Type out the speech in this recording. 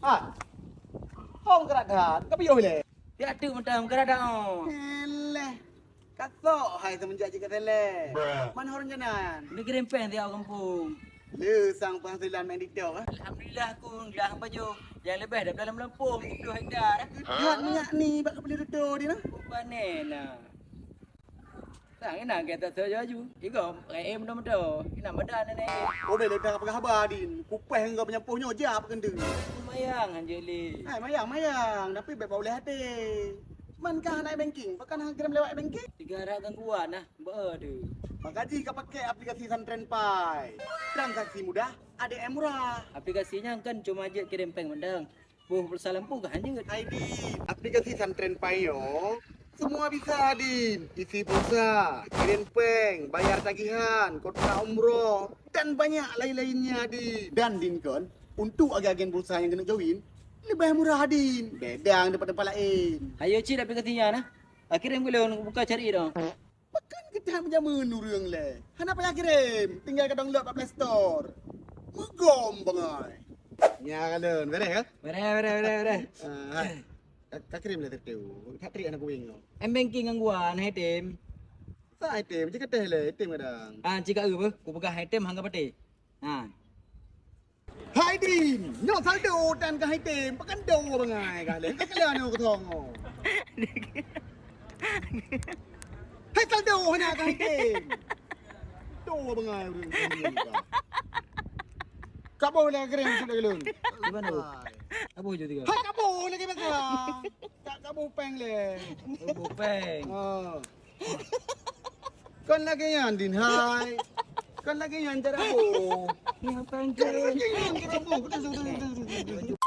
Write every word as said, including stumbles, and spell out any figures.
Ha. Hong keurat that, ka piôh lé. Piak teuk mantong keurat that, oh. Eleh. Ka sok hai seumenjak jeuet ka télé. Man ho rencana nyan? Neugirém péng siat u gampông. Le sang penghasilan main TikTok, eh? Alhamdulillah, aku geulahan pajoh. Nyang leubeh daripada lam lampôh, tujoh hektar. That minyak ni bak keupeuli tutoe di nah. Pane na. Sang inan gata soe laju. Igom, eh, eh, muda-muda. Inan badan ni. Oh, bela dah peugah haba, Din. Kupéh enggau penyampôh nyoe jak peukeunteu. Mayang hanjeut lé. Hai, mayang, mayang. Tapi bèk bak ulèe até. Man ka hana banking, pakon hana kirém lewat banking? Tiga rhot gangguan nah, beu deuh. Maka jih ka pakai aplikasi Santren Pai. Transaksi mudah, A D M murah. Aplikasi nyan kan cuma jeuet kirém péng mantong. Boh pulsa lampôh ka hanjeut. Hai Din, aplikasi Santren Pai nyoe semua bisa, Din. Isi pulsa, kirém péng, bayar tagihan, kontrak umroh, dan banyak lain-lainnya, Din. Dan Din kon, untuk agen-agen pulsa nyang keuneuk join, leubeh murah, Din. Beda ngon tempat-tempat laén. Ayo cit aplikasi nyan nah. Akhé kirém keu lôn, buka cari dong. Pakon geutanyoe meujameun ureueng lé? Hana payah kirém, tinggai ka download bak Play Store. Meugom bangai. Nya ka lôn, beres ka? Beres, beres, beres, beres. Ah, hai. Ka, ka kirém lé teuh. Ka trik aneuk kuweng nyoe. M banking gangguan, hai tem. Sa hai tem, cit ka teh lé, tem kadang. Ah, cit ka eu beuh, kupeugah hai tem hangga patéh. Ha. Hai Din, nyoe saldo tan ka hai tem, pakon do bangai ka lé, ka keulan nyoe kosong nyoe. Hai saldo hana ka hai tem. Do bangai ureueng ka. Kaboh lé kirém sudut lôn. Di mana? Kaboh je tiga. Hai kaboh lagi masa. Ka kaboh péng lé. Oh, kaboh péng. Ha. Kon lagèe nyan Din hai. Kon lagèe nyan cara boh. Nyang péng. Kon lagèe nyan cara boh. Betul, betul, betul, betul, betul.